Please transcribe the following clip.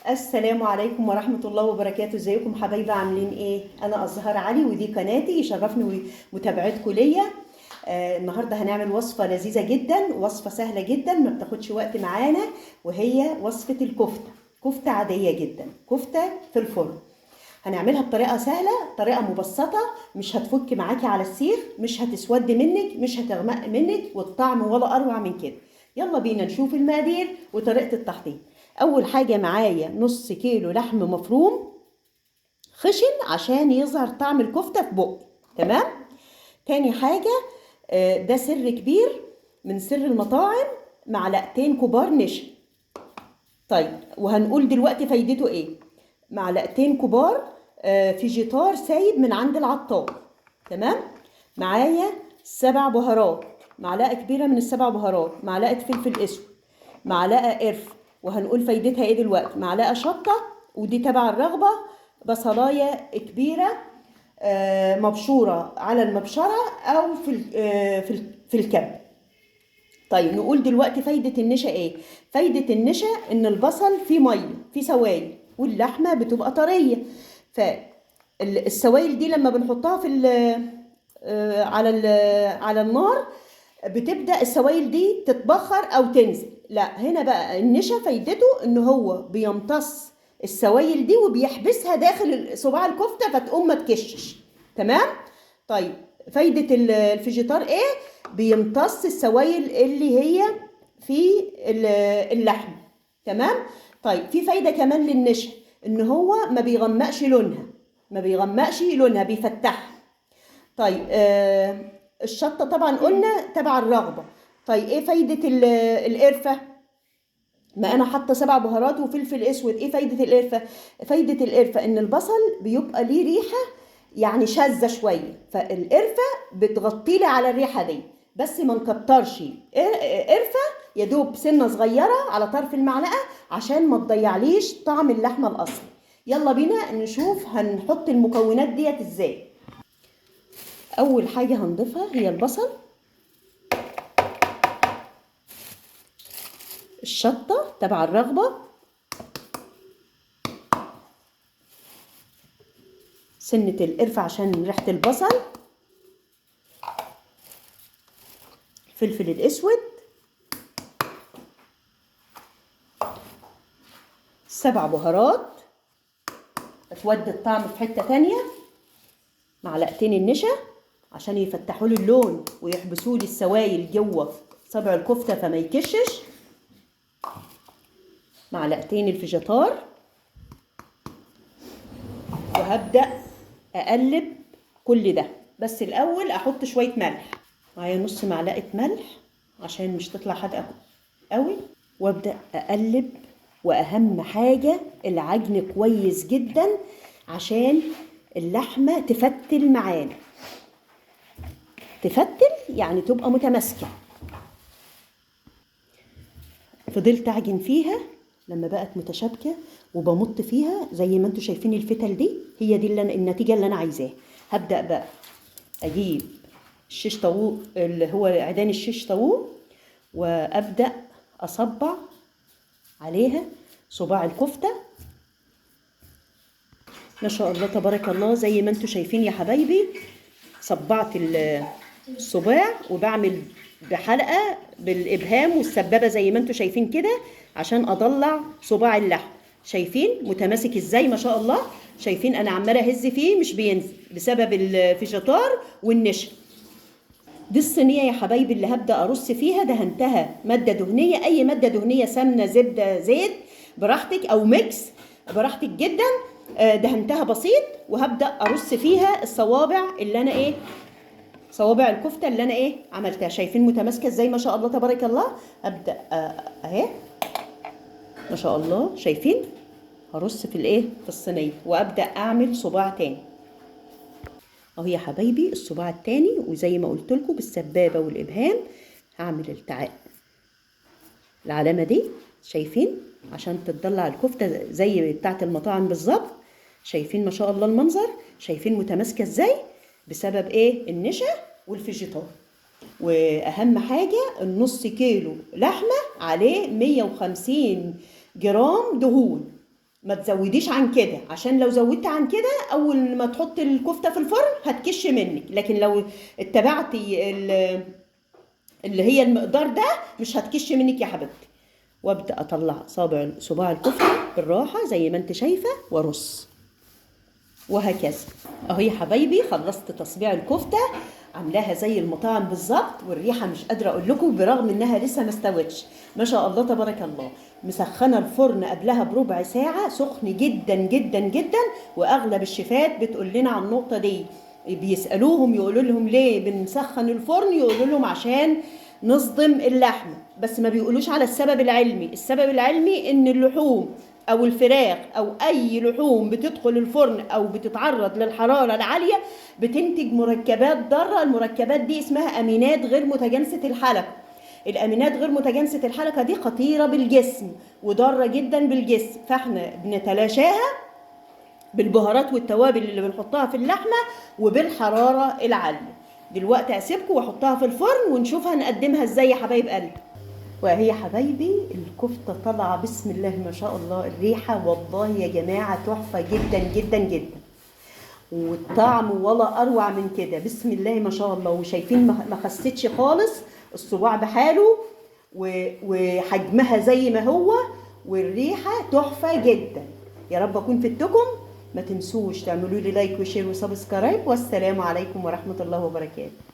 السلام عليكم ورحمة الله وبركاته. ازيكم حبايبي، عاملين ايه؟ انا ازهار علي ودي قناتي، يشرفني متابعتكم ليا. النهارده هنعمل وصفة لذيذة جدا، وصفة سهلة جدا ما بتاخدش وقت معانا، وهي وصفة الكفتة. كفتة عادية جدا، كفتة في الفرن. هنعملها بطريقة سهلة، طريقة مبسطة، مش هتفك معاكي على السيخ، مش هتسود منك، مش هتغمق منك، والطعم ولا أروع من كده. يلا بينا نشوف المقادير وطريقة التحضير. أول حاجة معايا نص كيلو لحم مفروم خشن عشان يظهر طعم الكفتة في بقي، تمام؟ تاني حاجة، ده سر كبير من سر المطاعم، معلقتين كبار نشا. طيب وهنقول دلوقتي فايدته ايه. معلقتين كبار فيجيتار سايب من عند العطار، تمام؟ معايا 7 بهارات، معلقة كبيرة من ال7 بهارات، معلقة فلفل اسود، معلقة قرفة وهنقول فايدتها ايه دلوقتي، معلقة شطة ودي تبع الرغبة، بصلاية كبيرة، مبشورة على المبشرة او في الكب. طيب نقول دلوقتي فايدة النشا ايه. فايدة النشا ان البصل فيه مية، فيه سوائل، واللحمة بتبقى طرية، فالسوائل دي لما بنحطها في على النار بتبدأ السوائل دي تتبخر او تنزل. لا، هنا بقى النشا فايدته ان هو بيمتص السوائل دي وبيحبسها داخل صباع الكفتة فتقوم ما تكشش، تمام؟ طيب فايدة الفيجيتار ايه؟ بيمتص السوائل اللي هي في اللحم، تمام؟ طيب في فايدة كمان للنشا ان هو ما بيغمقش لونها، ما بيغمقش لونها، بيفتحها. طيب الشطة طبعا قلنا تبع الرغبة. طيب ايه فايدة القرفة؟ ما انا حاطة 7 بهارات وفلفل اسود، ايه فايدة القرفة؟ فايدة القرفة ان البصل بيبقى ليه ريحة شاذة شوية، فالقرفة بتغطي لي على الريحة دي، بس ما نكترش قرفة، يا دوب سنة صغيرة على طرف المعلقة عشان ما تضيعليش طعم اللحمة الأصلي. يلا بينا نشوف هنحط المكونات ديت ازاي. أول حاجة هنضيفها هي البصل، الشطة تبع الرغبة، سنة القرفة عشان ريحة البصل، الفلفل الأسود، 7 بهارات هتودي الطعم في حتة تانية، معلقتين النشا عشان يفتحوا لي اللون ويحبسوا لي السوائل جوه صبع الكفتة فما يكشش، معلقتين الفيجيتار، وهبدأ أقلب كل ده. بس الأول أحط شوية ملح، معايا نص معلقة ملح عشان مش تطلع حادقة قوي، وأبدأ أقلب. وأهم حاجة العجن كويس جدا عشان اللحمة تفتل معانا، تفتل يعني تبقى متماسكة. فضلت أعجن فيها لما بقت متشابكة وبمط فيها زي ما انتوا شايفين الفتل دي، هي دي النتيجة اللي أنا عايزاها. هبدأ بقى أجيب الشيش طاووق اللي هو عيدان الشيش طاووق، وأبدأ أصبع عليها صباع الكفتة. ما شاء الله تبارك الله، زي ما انتوا شايفين يا حبايبي صبعت الصباع، وبعمل بحلقة بالإبهام والسبابة زي ما انتوا شايفين كده عشان أطلع صباع اللحم. شايفين متماسك ازاي ما شاء الله؟ شايفين انا عمالة اهز فيه مش بينزل بسبب الفيجيتار والنشا. دي الصينية يا حبايبي اللي هبدأ أرص فيها، دهنتها مادة دهنية، أي مادة دهنية، سمنة، زبدة، زيت، براحتك، أو ميكس براحتك جدا. دهنتها بسيط، وهبدأ أرص فيها الصوابع اللي أنا إيه، صوابع الكفتة اللي أنا إيه عملتها. شايفين متماسكة إزاي ما شاء الله تبارك الله؟ هبدأ، أهي ما شاء الله، شايفين؟ هرص في الإيه، في الصينية، وأبدأ أعمل صباع تاني. أهو يا حبايبي الصباع التاني، وزي ما قلت لكم بالسبابة والإبهام هعمل العلامة دي، شايفين؟ عشان تتضلع الكفتة زي بتاعة المطاعم بالظبط. شايفين ما شاء الله المنظر؟ شايفين متماسكة ازاي؟ بسبب ايه؟ النشا والفيجيتار. واهم حاجة النص كيلو لحمة عليه 150 جرام دهون، ما تزوديش عن كده، عشان لو زودت عن كده اول ما تحط الكفتة في الفرن هتكش منك. لكن لو اتبعتي اللي هي المقدار ده مش هتكش منك يا حبيبتي. وابدا اطلع صباع الكفتة بالراحة زي ما انت شايفه وارص وهكذا. اهو يا حبايبي خلصت تصبيع الكفتة، عاملاها زي المطاعم بالظبط، والريحه مش قادرة اقول لكم برغم انها لسه ما استوتش. ما شاء الله تبارك الله. مسخنه الفرن قبلها بربع ساعة، سخن جدا جدا جدا. واغلب الشيفات بتقول لنا على النقطة دي، بيسالوهم يقولوا لهم ليه بنسخن الفرن، يقولوا لهم عشان نصدم اللحمة، بس ما بيقولوش على السبب العلمي. السبب العلمي ان اللحوم او الفراخ او اي لحوم بتدخل الفرن او بتتعرض للحرارة العالية بتنتج مركبات ضارة. المركبات دي اسمها امينات غير متجانسة الحلقة. الامينات غير متجانسة الحلقة دي خطيرة بالجسم وضاره جدا بالجسم، فاحنا بنتلاشاها بالبهارات والتوابل اللي بنحطها في اللحمة وبالحراره العالية. دلوقتي اسيبكم واحطها في الفرن ونشوف هنقدمها ازاي يا حبايب قلبي. وهي حبايبي الكفتة طالعه بسم الله ما شاء الله، الريحة والله يا جماعة تحفة جدا جدا جدا، والطعم ولا اروع من كده بسم الله ما شاء الله. وشايفين ما خستش خالص، الصباع بحاله وحجمها زي ما هو، والريحه تحفة جدا. يا رب اكون فدتكم. ما تنسوش تعملوا لي like و share و subscribe، والسلام عليكم ورحمة الله وبركاته.